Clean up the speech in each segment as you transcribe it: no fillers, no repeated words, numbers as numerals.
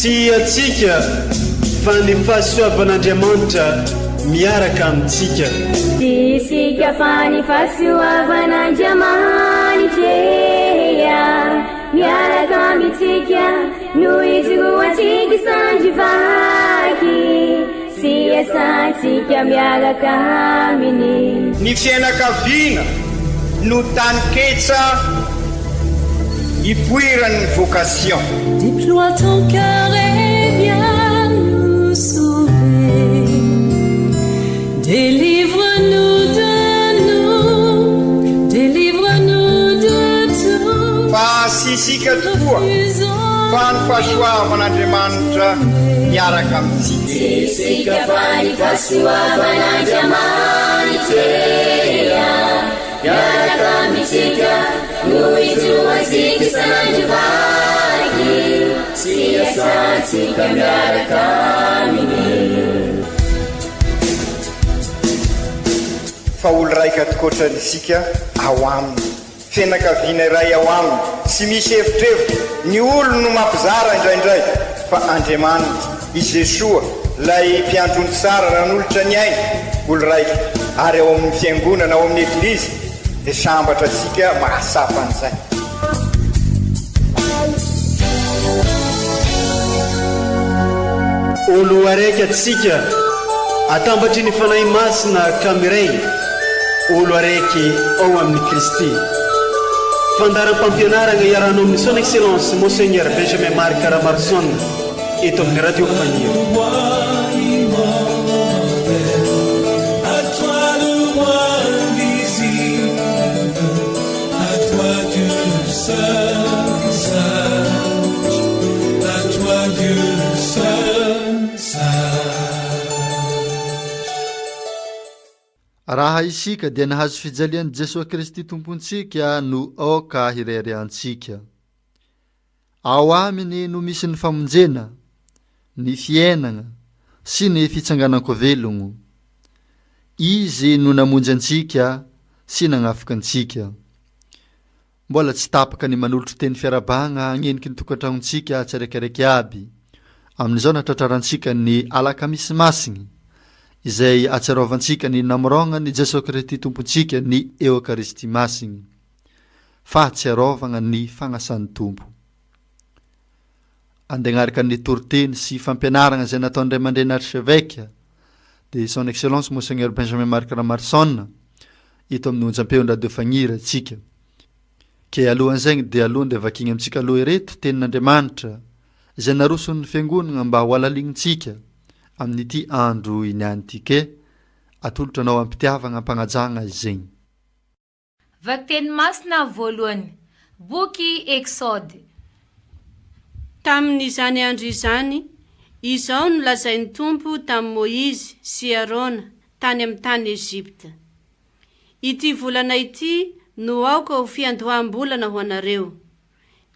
Tsy antsika fa ny fahasoavan'Andriamanitra miaraka amintsika. Tsy isika fa ny fahasoavan'Andriamanitra miaraka amintsika no ijoroantsika sandry vaky sy iasantsika miaraka aminy. Ny fiainakaviana no taninketsa ipoiran'ny vocation. Déploie ton cœur et viens nous sauver Délivre-nous de nous, délivre-nous de tout Fa tsy isika tokoa fa ny fahasoavan'Andriamanitra miaraka amintsika. Tsy isika fa ny fahasoavan'Andriamanitra miaraka amintsika no ijoroantsika isan'andro vaky sy iasantsika miaraka aminy. Fa olo raika tokoatrany isika ao aminy. Fianakaviana iray ao aminy, tsy misy evitrevitra, ny olony no mampizara indraindray, fa Andriamanitra, i Jesoa, ilay Mpiandry ondry tsara nanolotra ny ainy, olo raika, ary ao amin'ny Fiangonana, ao amin'ny Eglizy, dia sambatra antsika mahatsapa an'izay. Olo araiky atsika, atambatry ny Fanahy Masina ka miray, olo araiky ao amin'i Kristy. Fandaharam-pampianaragna iarahanao amin'ny Son Excellence Monseigneur Benjamin Marc Ramaroson eto amin'ny Radio Fanilo. Raha isika dia nahazo fijalian'i Jesoa Kristy Tompontsika no aoka hireharehantsika. Ao Aminy no misy ny famonjena, ny fiainagna, sy ny fitsanganan-kovelogno. Izy no namonjy antsika sy nagnafika antsika. Mbola tsy tapaka ny manolotro teny fiarahabagna hagneniky ny tokantragnontsika tsiraikiraiky aby, amin'izao natratrarantsika ny Alakamisy Masigny, izay ahatsiarovantsika ny namorògnan'i Jesoa Kristy Tompontsika ny Eokaristia Masigny. Fahatsiarovagna ny fagnasan'ny Tompo. Andeha agnaraka ny toriteny sy fampianaragna izay nataon'ny Ray aman-dreny Archevêque de Son Excellence Monseigneur Benjamin Marc Ramarson eto amin'ny onjam-peon'ny Radio Fagniry antsika. Ke alohan'izegny dia aloha ndeha vakigny amintsika aloha ireto tenin'Andriamanitra izay naroson'ny Fiangonagna mba ho alalignintsika amin'ity andro iniany ity ke atolotra anao am-pitiavagna am-pagnajagna izegny. Vakiteny masina voalohany, Boky Eksody. Tamin'izany andro izany, izao no lazain'ny Tompo tamin'i Môizy sy Arona tany amin'ny tany Ejipta, Ity volana ity no aoka ho fiandoham-bolana ho anareo,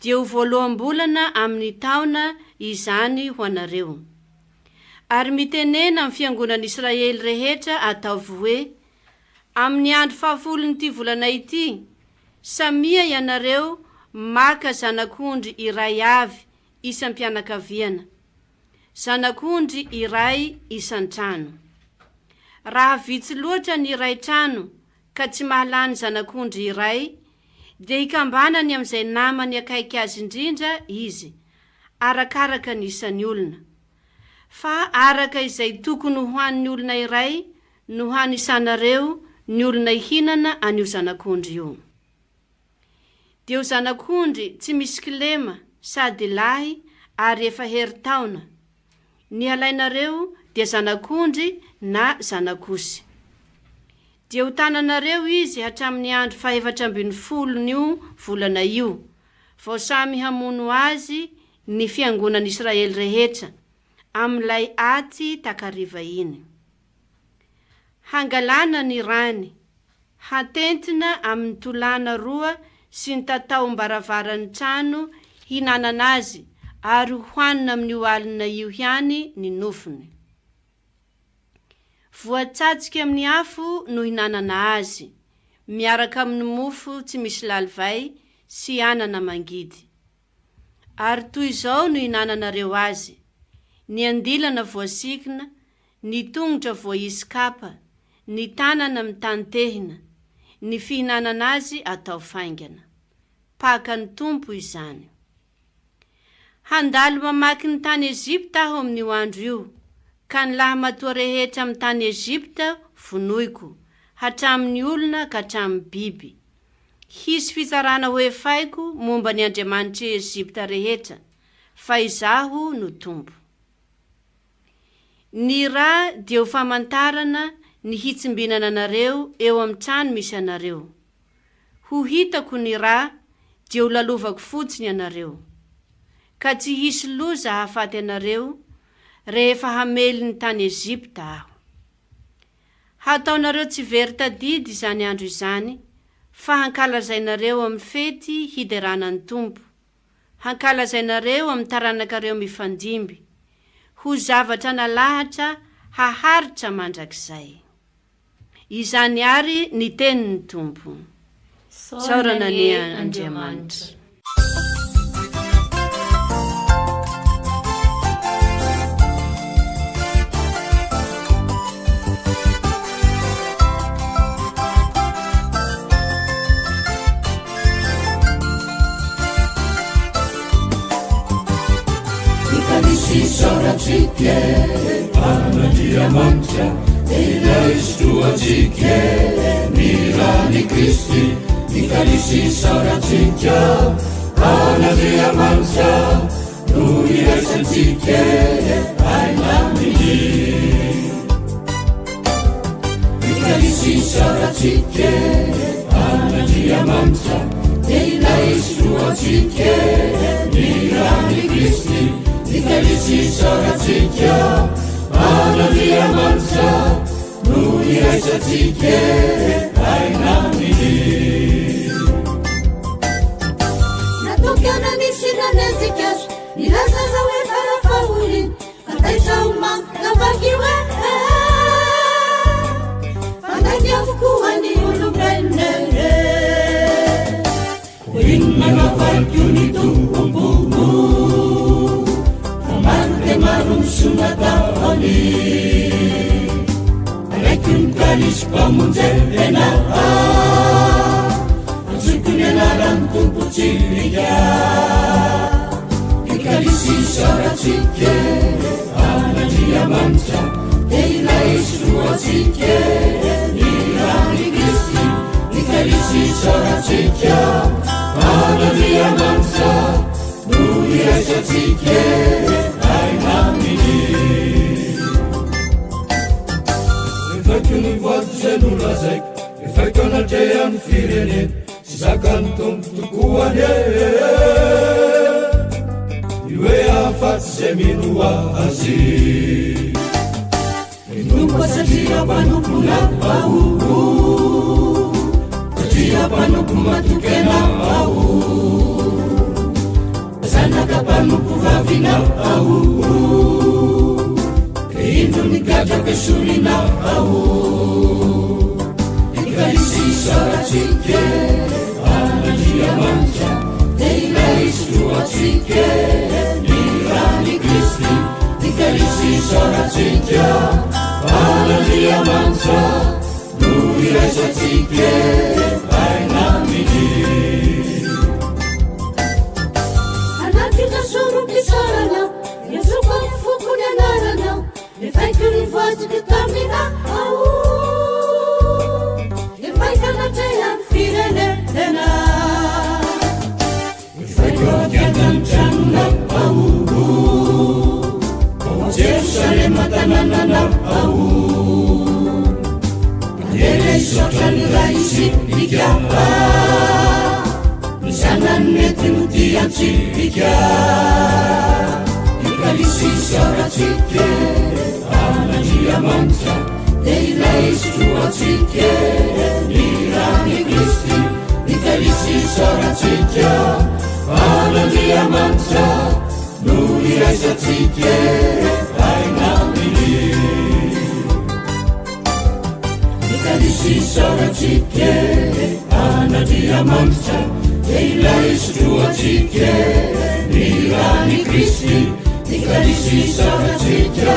dia ho voaloham-bolana amin'ny taona izany ho anareo. Ary mitenena amin'ny fiangonan'Israely rehetra ataovy hoe, Amin'ny andro fahafolon'ity volana ity, samia ianareo maka zanak'ondry iray avy isam-pianakaviana, zanak'ondry iray isan-trano. Raha vitsy loatra ny iray trano ka tsy mahalany zanak'ondry iray, dia hikambanany amin'izay namany akaiky azy indrindra izy, arakaraka ny isan'ny olona. Fa araka izay tokony ho hanin'ny olona iray no hanisanareo ny olona hihinana an'io zanak'ondry io. Dia ho zanak'ondry tsy misy kilema sady lahy ary efa herintaona. Ny halainareo dia zanak'ondry na zanak'osy. Dia ho tananareo izy hatramin'ny andro fahefatra ambin'ny folon'io volana io, vao samy hamono azy ny fiangonan'Israely rehetra, amin'ilay aty takariva iny. Hangalana ny rany, hatentina amin'ny tolàna roa sy ny tataom-baravaran'ny trano hinanana azy ary hohanina amin'io alina io ihany ny nofony. Voatsatsika amin'ny afo no hinanana azy, miaraka amin'ny mofo tsy misy lalivay sy anana mangidy. Ary toy izao no hinananareo azy. ny andilana voasikina, ny tongotra voaisy kapa, ny tanana mitan-tehina, ny fihinanana azy atao faingana. Pakan'ny Tompo izany. Handalo mamaky ny tany Egypta aho amin'io andro io, ka ny lahimatoa rehetra amin'ny tany Egypta vonoiko, hatramin'ny olona ka hatramin'ny biby. Hisy fitsarana hoefaiko momba ny andriamanitr'i Egypta rehetra, fa Izaho no Tompo. Ny ra dia ho famantarana ny hitsimbinana anareo eo amin'ny trano misy anareo. Ho hitako ny ra dia ho lalovako fotsiny ianareo. Ka tsy hisy loza hahafaty anareo rehefa hamely ny tany Egypta Aho. Hataonareo tsy very tadidy izany andro izany fa hankalazainareo amin'ny fety hiderana ny Tompo, hankalazainareo amin'ny taranakareo mifandimby, ho zavatra nalahatra haharitra mandrakizay. Izany àry ny tenin'ny Tompo. Isaorana anie Andriamanitra. Andriamanitra ilay sotroantsika ny ran'i Kristy ny kalisy isaorantsika an'Andriamanitra no iraisantsika aina aminy ny kalisy isaorantsika an'Andriamanitra ilay sotroantsika ny ran'i Kristy ny kalisy isaorantsika an'Andriamanitra no iraisantsika aina aminy. Natokana nisy nanenjika azy, nilaza aza hoe fara-fahoriana, fa taitra ho mamy namaky hoe Fandainga avokoa ny olombelona e. Koa inona no havaliko ny Tompo Fa maro dia maro ny soa nataony Alaiko ny kalisim-pamonjena Antsoiko ny anaran'ny Tompontsika Ny kalisy isaorantsika An'Andriamanitra Dia ilay soloantsika Ny ran'i Kristy Ny kalisy isaorantsika An'Andriamanitra No iraisantsika Aina aminy Efaiko ny voady izay nolazaiko Efaiko anatrehan'ny firenena Tsy zakan'ny Tompo tokoa anie Ny hoe hahafaty izay mino Azy Minoa satria mpanomponao aho Satria mpanompo matoky anao aho Zanaka mpanompo vavinao aho Ka indro ny gadrako esorinao aho Ikalisy isaorantsika an'Andriamanitra Dia ilay soloantsika ny ran'i Kristy Ikalisy isaorantsika an'Andriamanitra No iraisantsika aina aminy Hanatitra sorom-pisaorana, Niantsoako amin'ny foko ny anaranao, Nefaiko ny voadiko taminao, Nefaiko anatrehan'ny firenena. Nefaiko an-kianjan'ny tranonao aho, Ao Jerosalema tanànanao aho. Andeha hisaotra ny Ray isika, Ny Zanany nentiny ho tia antsika. Ny kalisy isaorantsika an'Andriamanitra, Dia ilay sotroantsika ny ran'i Kristy. Ny kalisy isaorantsika an'Andriamanitra, No iraisantsika aina aminy. Ny kalisy isaorantsika an'Andriamanitra, dia ilay sotroantsika ny ran'i Kristy. Ny Kalisy isaorantsika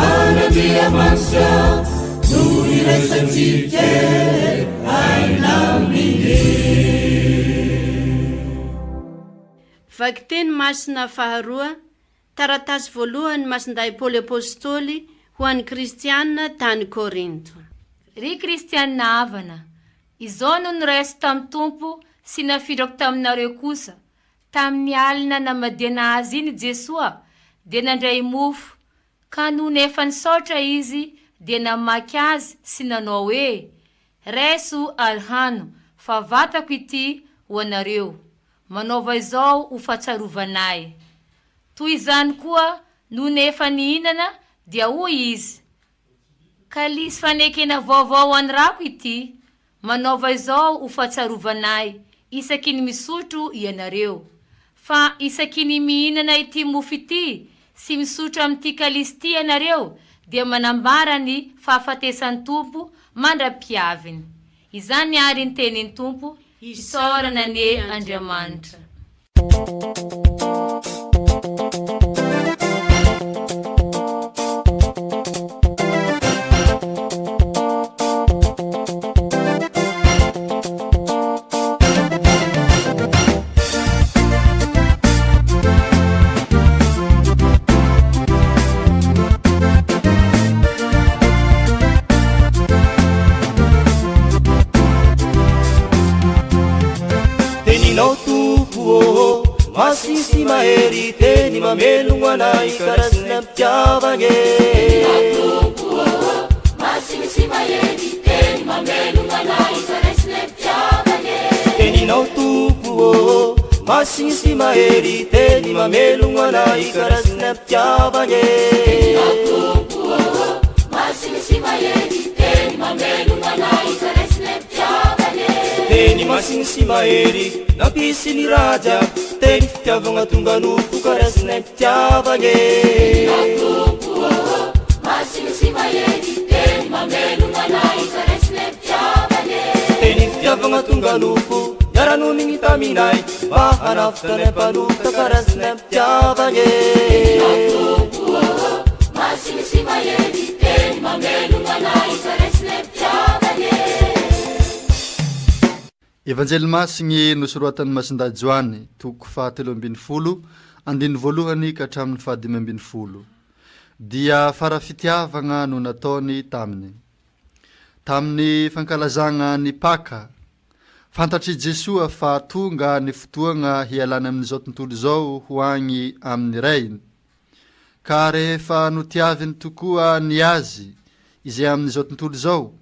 an'Andriamanitra no iraisantsika aina aminy. Vakiteny masina faharoa, taratasy voalohan'i Masindahy Paoly Apostoly ho an'ny Kristiana tany Korinto. Ry Kristiana havana, izao no noraisiko tamin'ny Tompo sy nafindrako taminareo kosa, Tamin'ny alina namadihana Azy iny Jesoa dia nandray mofo, ka nony efa nisaotra Izy dia namaky azy sy nanao hoe, Raiso ary hano, fa vatako ity ho anareo. Manaova izao ho fahatsiarovana Ahy. Toy izany koa, nony efa nihinana, dia hoy Izy, Kalisy fanekena vaovao ho an'ny rako ity, manaova izao ho fahatsiarovana ahy isaky ny misotro ianareo. Fa isaky ny mihinana ity mofo ity sy misotro amin'ity kalisy ity ianareo dia manambara ny fahafatesan'ny Tompo mandra-piaviny. Izany àry ny tenin'ny Tompo, isaorana anie Andriamanitra. Teninao Tompo ô, masiny sy mahery, teny mamelogno anay ka raisina am-pitiavagna e. Teninao Tompo ô, masiny sy mahery, teny mamelogno anay ka raisina am-pitiavagna e. Teninao Tompo ô, masiny sy mahery, teny mamelogno anay ka raisina am-pitiavagna e. Teninao Tompo ô, masiny sy mahery, teny mamelogno anay ka raisina am-pitiavagna e. Teny masina sy mahery nampisy ny raha jiaby Teny fitiavagna tonga nofo ka raisinay am-pitiavagna e. Teninao Tompo ô, masina sy mahery Teny mamelogna anay ka raisinay am-pitiavagna e. Teny fitiavagna tonga nofo niara-nonigny taminay Mba hanavotra anay mpanota ka raisinay am-pitiavagna e. Teninao Tompo ô, masina sy mahery Teny mamelogna anay ka raisinay am-pitiavagna e. Evanjely Masigny nosoratan'i Masindahy Joany, toko fahatelo ambin'ny folo, andininy voalohany ka hatramin'ny fahadimy ambin'ny folo. Dia fara fitiavagna no nataony taminy. Tamin'ny fankalazagna ny Paka, fantatr'i Jesoa fa tonga ny fotoagna hialany amin'izao tontolo izao ho agny amin'ny Rainy. Ka rehefa notiaviny tokoa ny Azy izay amin'izao tontolo izao,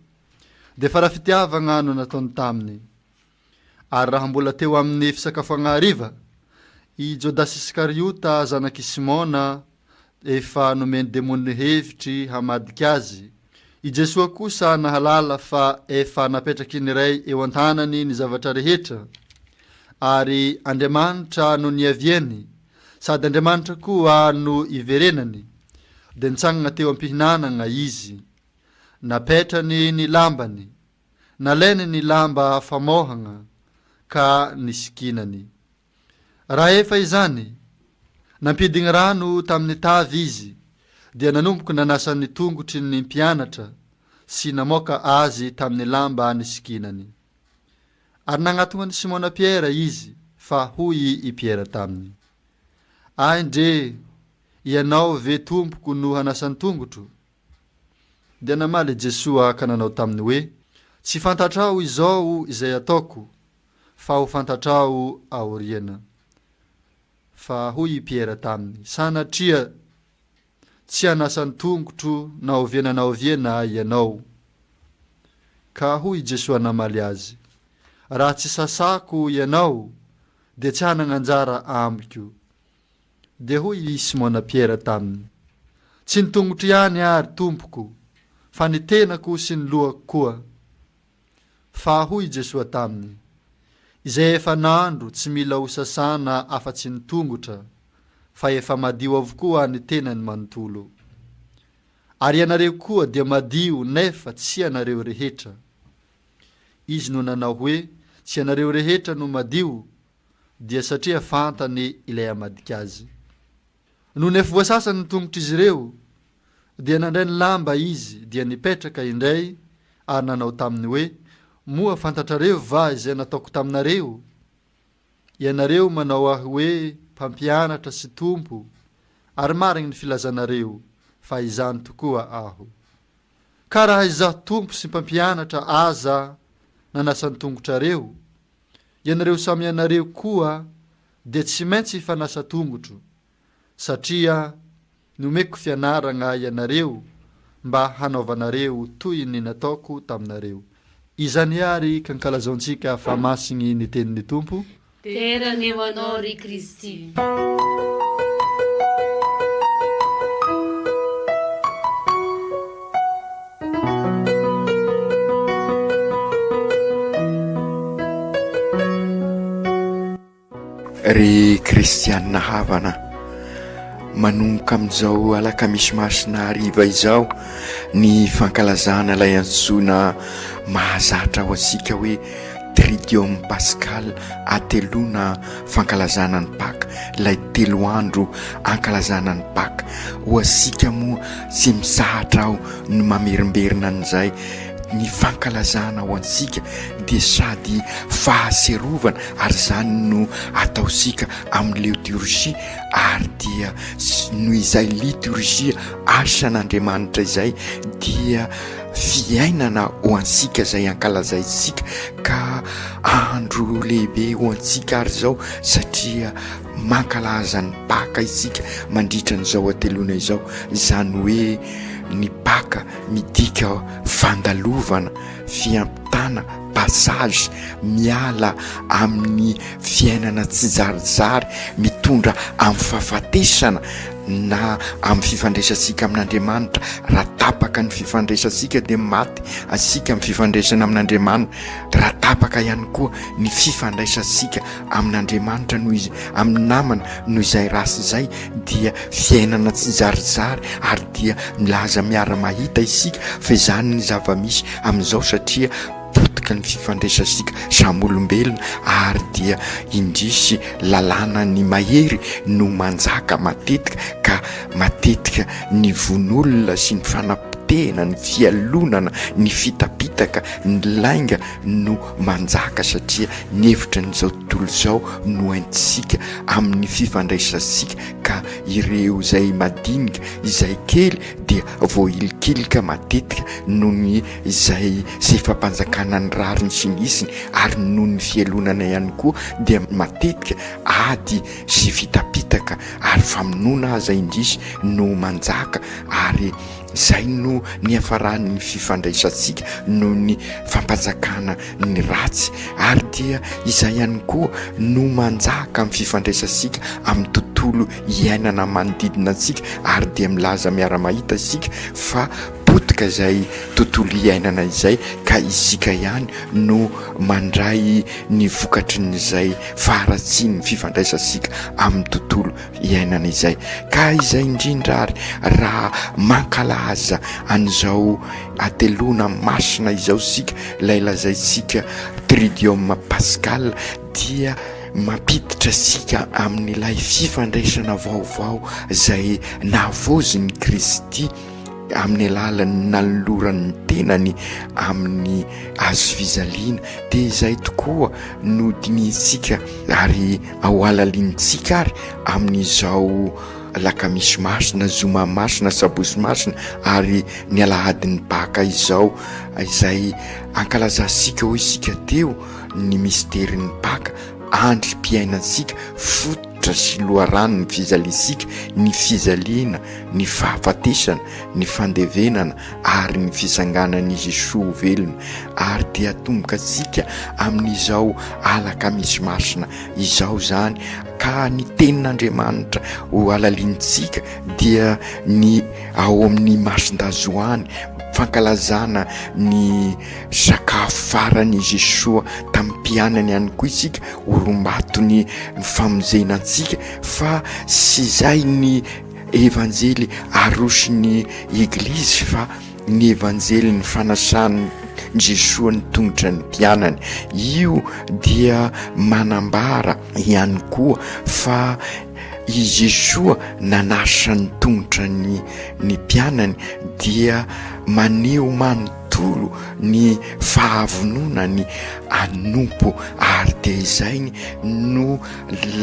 dia fara fitiavagna no nataony taminy. Ary raha mbola teo amin'ny fisakafoagna hariva, i Jodasy Iskariota zanak'i Simona efa nomen'ny demony hevitry hamadika azy. I Jesoa kosa nahalala fa efa napetraky ny Ray eo an-tanany ny zavatra rehetra, ary Andriamanitra no niaviany, sady Andriamanitra koa no iverenany, dia nitsangana teo am-pihinanagna izy. Napetrany ny lambany, nalainy ny lamba famohagna ka nisikinany. Raha efa izany, nampidigny rano tamin'ny tavy izy, dia nanomboka nanasa ny tongotry ny mpianatra sy namoaka azy tamin'ny lamba nisikinany. Ary nagnatogna an'i Simona Piera izy, fa hoy i Piera taminy, Ahy ndre, ianao ve Tompoko no hanasa ny tongotro? Dia namaly Jesoa ka nanao taminy hoe, Tsy fantatrao izao izay ataoko, fa ho fantatrao aoriana. Fa hoy i Piera taminy, Sanatria, tsy hanasa ny tongotro na oviana na oviana ianao. Ka hoy i Jesoa namaly azy, Raha tsy sasako ianao, dia tsy hanana anjara amiko. Dia hoy i Simona Piera taminy, Tsy ny tongotro ihany àry, Tompoko, fa ny tenako sy ny lohako koa. Fa hoy i Jesoa taminy, Izay efa nandro tsy mila hosasana afa-tsy ny tongotra, fa efa madio avokoa ny tenany manontolo. Ary ianareo koa dia madio nefa tsy ianareo rehetra. Izy no nanao hoe, Tsy ianareo rehetra no madio, dia satria fantany ilay hamadika azy. Nony efa voasasany ny tongotr'izy ireo, dia nandray ny lamba izy, dia nipetraka indray ary nanao taminy hoe, Moa fantatrareo va izay nataoko taminareo? Ianareo manao ahy hoe Mpampianatra sy Tompo, ary marigny ny filazanareo, fa izany tokoa aho. Ka raha izaho Tompo sy Mpampianatra aza nanasa ny tongotrareo, ianareo samy ianareo koa dia tsy maintsy hifanasa tongotro, satria nomeko fianaragna ianareo mba hanaovanareo toy ny nataoko taminareo. Izany àry ka ankalazaontsika fa masigny ny tenin'ny Tompo. Dera anie ho Anao ry Kristy. Ry kristianina havana, manomboka amin'izao alakamisy masina hariva izao ny fankalazana ilay antsoina mahazatra ho antsika hoe Tridium Pascal hateloana fankalazana ny Paka, ilay telo andro ankalazana ny Paka. Ho antsika moa tsy mitsahatra aho ny mamerimberina an'izay, ny fankalazana ho antsika dia sady fahaserovana ary izany no ataontsika amin'ny leotiorsia ary dia noho izay litorjia asan'Andriamanitra izay dia fiainana ho antsika izay ankalazaintsika ka andro lehibe ho antsika ary izao satria mankalaza ny Paka isika mandritra an'izao hateloana izao, izany hoe ny Paka midika fandalovana, fiampitana, passage, miala amin'ny fiainana tsizarizary mitondra amin'ny fahafatesana na amin'ny fifandraisantsika amin'Andriamanitra. Raha tapaka ny fifandraisantsika dia maty asika amin'ny fifandraisana amin'Andriamanitra. Raha tapaka ihany koa ny fifandraisantsika amin'Andriamanitra noho izy amin'ny namana noho izay ratsy izay dia fiainana tsizarizary ary dia milaza miara-mahita isika fa izany ny zava-misy amin'izao satria potika ny fifandraisantsika samy olombelona ary dia indrisy lalàna ny mahery no manjaka matetika ka matetika ny vono olona sy ny fanapotehana ny fialonana ny fitapitaka ny lainga no manjaka satria ny hevitra an'izao tontolo izao no entintsika amin'ny fifandraisantsika ka ireo izay madinika izay kely dia voahilikilika matetika noho ny izay izay fampanjakana ny rariny sy ny hitsiny ary noho ny fialonana ihany koa dia matetika ady sy fitapitaka ary famonoana aza indrisy no manjaka ary Izay no niafaran'ny fifandraisantsika noho ny fampanjakana ny ratsy, ary dia izay ihany koa no manjaka amin'ny fifandraisantsika amin'ny tontolo iainana manodidina antsika, ary dia milaza miara-mahita isika fa potika izay tontolo iainana izay ka isika ihany no mandray ny vokatrin'izay faharatsian'ny fifandraisantsika amin'ny tontolo iainana izay. Ka izay indrindra ary raha mankalaza an'izao hateloana masina izao isika, ilay lazaintsika Tridium Pascal, dia mampiditra antsika amin'ilay fifandraisana vaovao izay nahavoazin'i Kristy amin'ny alalan'ny nanolorany ny tenany amin'ny hazo fijaliana. Dia izay tokoa no dinihintsika ary Ao halalintsika ary amin'izao Alakamisy Masina, Zoma Masina, Sabotsy Masina ary ny Alahadin'ny Paka izao izay ankalazantsika hoy isika teo ny misterin'ny Paka, andrim-piainantsika, fototra sy loharanon'ny fijaliantsika, ny fijaliana, ny fahafatesana, ny fandevenana ary ny fitsanganan'i Jesoa ho velona, ary dia atomboka antsika amin'izao Alakamisy Masina izao izany, ka ny Tenin'Andriamanitra ho halalinintsika dia ny ao amin'ny Masindazoany, fankalazana ny sakafo faran'i Jesoa tamin'ny mpianany ihany koa isika, orimbatony ny famonjena antsika, fa tsy izay ny Evanjely aroson'ny Eglizy fa ny Evanjelin'ny fanasan'i Jesoa ny tongotra ny mpianany. Io dia manambara ihany koa fa i Jesoa nanasa ny tongotra ny ny mpianany dia maneho manontolo ny fahavononany hanompo ary dia izay no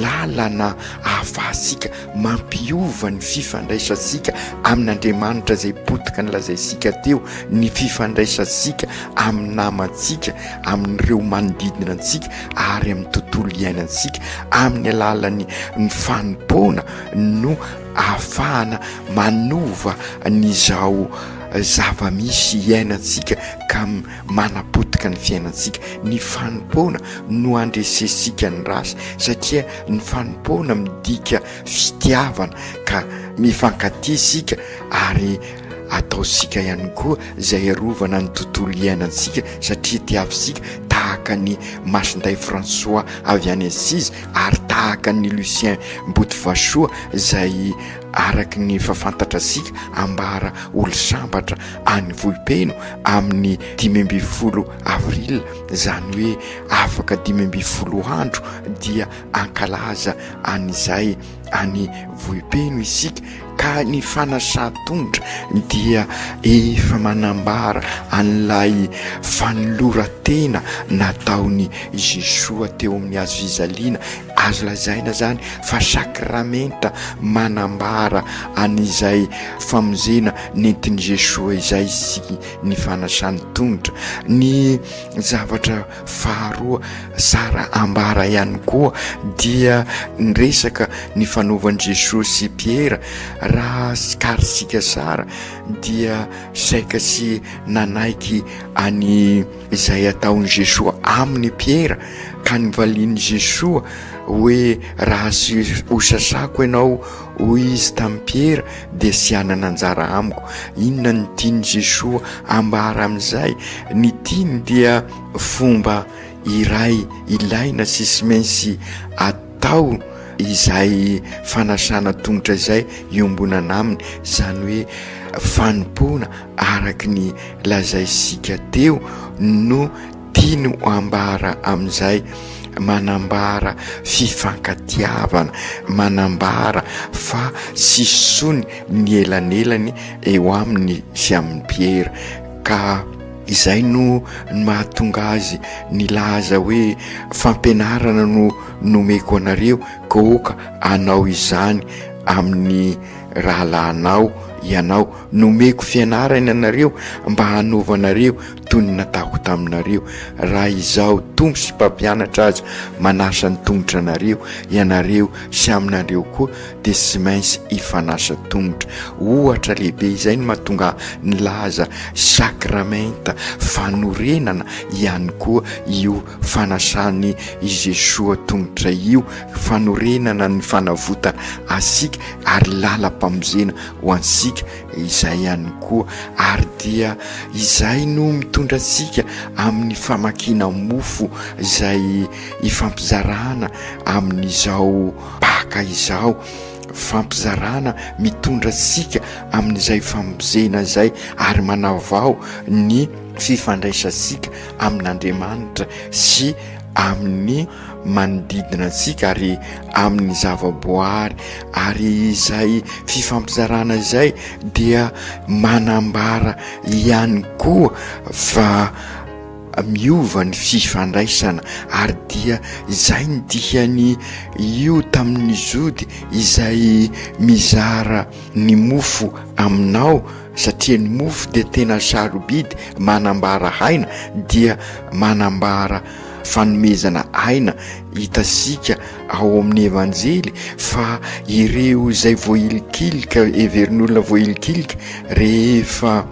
lalana ahafahantsika mampiova ny fifandraisantsika amin'Andriamanitra izay potika nolazaintsika teo, ny fifandraisantsika amin'ny namantsika, amin'ireo manodidina antsika ary amin'ny tontolo iainantsika, amin'ny alalan'ny ny fanompoana no ahafahana manova an'izao zava-misy iainantsika ka manapotika ny fiainantsika. Ny fanompoana no andresentsika ny ratsy satria ny fanompoana midika fitiavana ka mifankatia isika ary ataontsika ihany koa izay hiarovana ny tontolo iainantsika satria tiavintsika tahaka ny Masindahy François avy any Assise ary tahaka ny Lucien Mbotovasoa izay araka ny efa fantatrasika ambara olo sambatra any Vohipeno amin'ny 15 avril izany hoe afaka 15 andro dia ankalaza an'izay any Vohipeno isika ka ny fanasan-tongotra dia efa manambara an'ilay fanoloran-tena nataon'i Jesoa teo amin'ny hazo fijaliana. Azo lazaina izany fa sakramenta manambara an'izay famonjena nentin'i Jesoa izay sy ny fanasan-tongotra. Ny zavatra Faharoa, tsara ambara ihany koa dia ny resaka nifanaovan'i Jesoa sy Piera, raha tsikarintsika tsara dia saika tsy nanaiky any izay ataon'i Jesoa aminy Piera, ka nivalian'i Jesoa hoe raha tsy hosasako ianao hoy izy tamin'i Piera dia tsy hanana anjara amiko. Inona no tian'i Jesoa ambara amin'izay? Ny tiany dia fomba iray ilaina sy tsy maintsy atao izay fanasana tongotra izay iombonana aminy, izany hoe fanompoana araka ny lazaintsika teo no Tiany ho ambara amin'izay manambara fifankatiavana, manambara fa tsisy intsony ny elanelany eo aminy sy amin'i Piera. Ka izay no mahatonga azy nilaza hoe fampianarana no nomeko anareo ka aoka hanao izany amin'ny rahalahinao ianao. Nomeko fianarana ianareo mba hanaovanareo toy ny nataoko taminareo. Raha Izaho Tompo sy Mpampianatra aza manasa ny tongotra anareo, ianareo sy aminareo koa dia tsy maintsy hifanasa tongotra. Ohatra lehibe izay no mahatonga ahy nilaza sakramenta fanorenana ihany koa io fanasan'i Jesoa tongotra io, fanorenana ny fanavotana antsika ary lalam-pamonjena ho antsika izay ihany koa ary dia izay no mitondra antsika amin'ny famakiana mofo izay ifampizarana amin'izao Paka izao, fampizarana mitondra antsika amin'izay famonjena izay ary manavao ny fifandraisantsika amin'Andriamanitra sy amin'ny manodidina antsika ary amin'ny zavaboary ary izay fifampizarana izay dia manambara ihany koa fa miova ny fifandraisana ary dia izay ny dikany io tamin'ny zody izay mizara ny mofo aminao satria ny mofo dia tena sarobidy manambara aina dia manambara fanomezana aina hitasika ao amin'ny evanjely fa ireo izay voahilikilika heverin'olona voahilikilika rehefa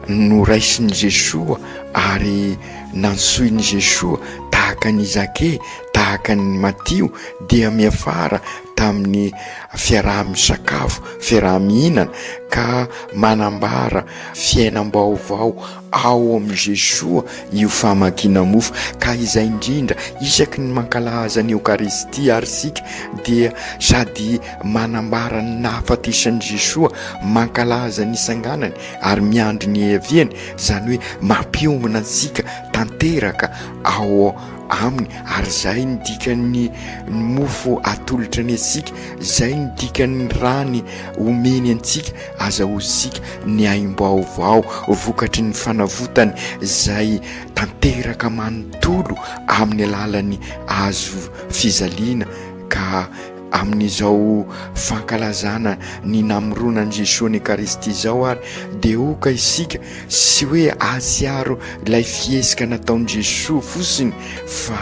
noraisin'i Jesoa ary nantsoin'i Jesoa tahaka an'i Zake tahaka an'i Matio dia miafara tamin'ny fiaraha-misakafo, fiaraha-mihinana ka manambara fiainam-baovao ao amin'i Jesoa io famakiana mofo ka izay indrindra isaky ny mankalaza ny Eokaristia ary isika dia sady manambara ny nahafatesan'i Jesoa, mankalaza ny nisanganany ary miandry ny hiaviany, izany hoe mampiombona antsika tanteraka ao. aminy ary izay ny dikan'ny mofo atolotra ny antsika, izay ny dikan'ny rany omeny antsika, azahoantsika ny aim-baovao vokatry ny fanavotany izay tanteraka manontolo amin'ny alalan'ny hazo fijaliana ka Amin'izao fankalazana ny namoronan'i Jesoa ny Ekaristia izao ary dia oka isika tsy hoe hahatsiaro ilay fihetsika nataon'i Jesoa fotsiny fa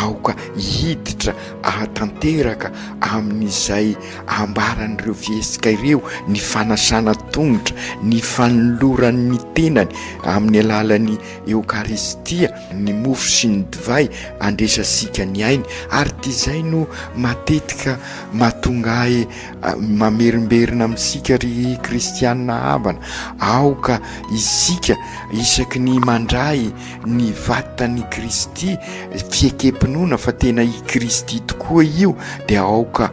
aoka hiditra hahatanteraka amin'izay ambaran'ireo fihetsika ireo ny fanasana tongotra, ny fanolorany ny tenany amin'ny alalan'ny Eokaristia, ny mofo sy ny divay andresantsika ny ainy ary dia izay no matetika mahatonga ahy mamerimberina amintsika ry kristianina havana, aoka isika isaky ny mandray ny vatan'i Kristy, fiekem-pinoana fa tena i Kristy tokoa io dia aoka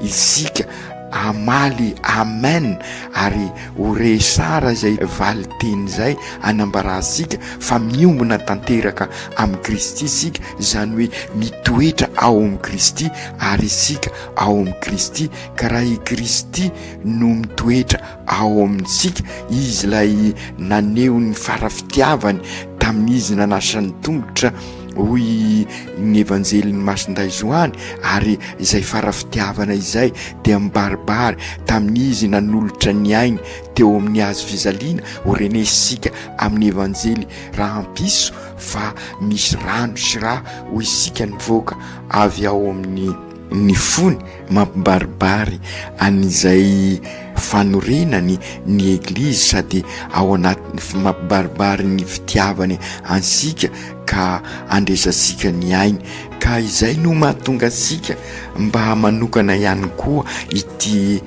isika hamaly amen ary ho re sara izay valin-teny izay anambarantsika fa miombona tanteraka amin'i Kristy isika, izany hoe mitoetra ao amin'i Kristy ary isika ao amin'i Kristy, ka raha i Kristy no mitoetra ao amintsika, Izy ilay naneho ny fara-fitiavany tamin'Izy nanasa ny tongotra, hoy ny Evanjelin'i Masindahy Joany, ary izay fara-fitiavana izay dia mibaribary tamin'Izy nanolotra ny ainy teo amin'ny hazo fijaliana, ho renesika amin'ny Evanjely rahampiso fa misy rano sy ra ho isika nivoaka avy ao amin'ny ny fony mampibaribary an'izay fanorenany ny Eglizy sady ao anatin'ny mampibaribary ny fitiavany antsika ka andresantsika ny ainy ka izay no mahatonga antsika mba manokana ihany koa ity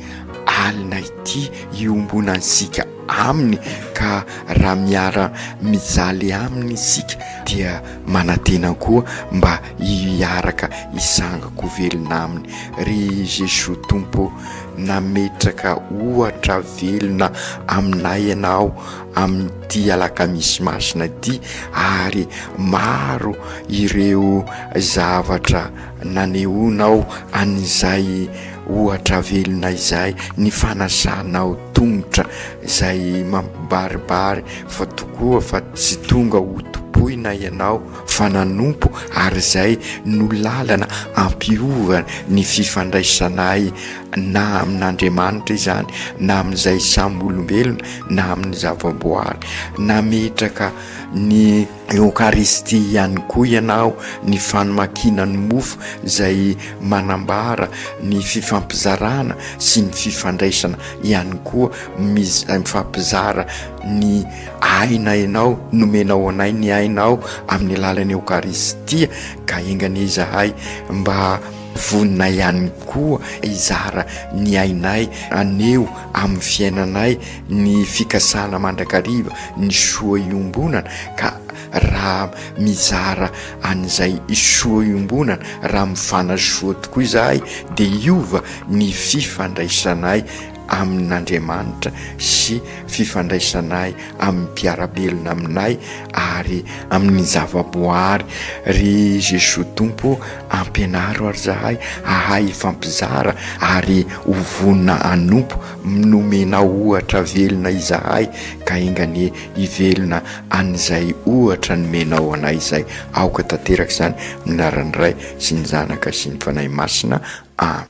alina ity iombonantsika aminy ka raha miara mijaly aminy isika dia manantena koa mba hiaraka hisangako velona aminy. Ry Jesoa Tompo ô, nametraka ohatra velona aminay Ianao amin'ity alakamisy masina ity ary maro ireo zavatra nanehoanao an'izay ohatra velona izay, ny fanasanao tongotra izay mampibaribary fa tokoa fa tsy tonga ho tompoina Ianao fa nanompo ary izay no lalana ampiova ny fifandraisanay na amin'Andriamanitra izany na amin'izay samy olombelona na amin'ny zavaboary. Nametraka ny Eokaristia ihany koa ianao, ny fanomakiana ny mofo izay manambara ny fifampizarana sy ny fifandraisana ihany koa mifampizara ny aina ianao, nomenao anay ny ainao amin'ny alalan'ny Eokaristia ka enga anie izahay mba vonona ihany koa hizara ny ainay, haneho amin'ny fiainanay ny fikasana mandrakariva ny soa iombonana ka raha mizara an'izay soa iombonana, raha mifanasoa tokoa izahay dia hiova ny fifandraisanay amin'Andriamanitra sy fifandraisanay amin'ny mpiara-belona aminay ary amin'ny zavaboary. Ry Jesoa Tompo ô, ampianaro ary zahay hahay hifampizara ary ho vonona hanompo. Nomenao ohatra velona izahay ka enga anie hivelona an'izay ohatra nomenao anay izay. Aoka tanteraka izany amin'ny anaran'ny Ray sy ny Zanaka sy ny Fanahy Masina. Amen.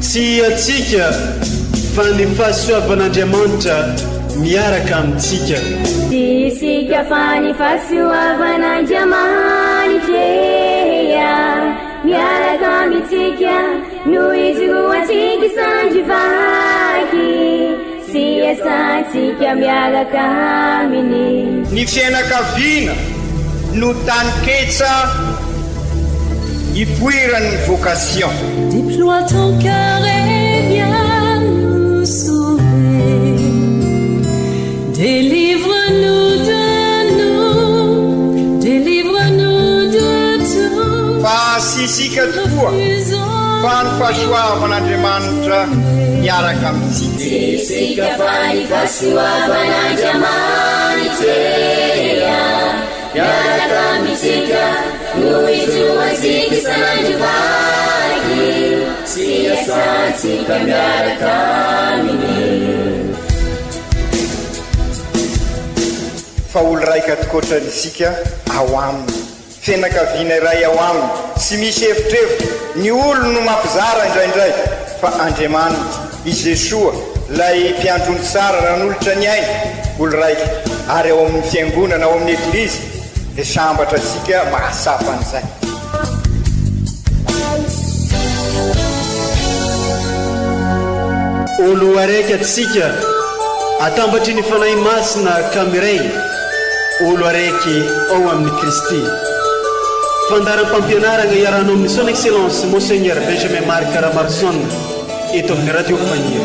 Tsy antsika fa ny fahasoavan'Andriamanitra miaraka amintsika. Tsy isika fa ny fahasoavan'Andriamanitra miaraka amintsika no ijoroantsika sandry vaky. Sy iasantsika miaraka aminy. Ny fiainakaviana no taninketsa ipoiran'ny vocation. Déploie ton cœur et viens nous sauver. Délivre-nous de nous, délivre-nous de tout. Fa tsy isika tokoa fa ny fahasoavan'Andriamanitra miaraka amintsika. Tsy isika fa ny fahasoavan'Andriamanitra e Miaraka amintsika no ijoroantsika isan'andro vaky Sy iasantsika miaraka aminy. Fa olo raika tokoatra isika ao aminy. Fianakaviana iray ao aminy, tsy misy efitrefitra, ny olony no mampizara indraindray, fa Andriamanitra, i Jesoa, ilay mpiandry ondry tsara nanolotra ny ainy, olo raika, ary ao amin'ny fiangonana, ao amin'ny Eglizy, dia sambatra isika mahatsapa an'izay. Olo araiky atsika atambatry ny Fanahy Masina ka miray olo araiky ao amin'i Kristy. Fandaharam-pampianaragna iarahanao amin'ny Son Excellence Monseigneur Benjamin Marc Ramaroson eto amin'ny Radio Faniry.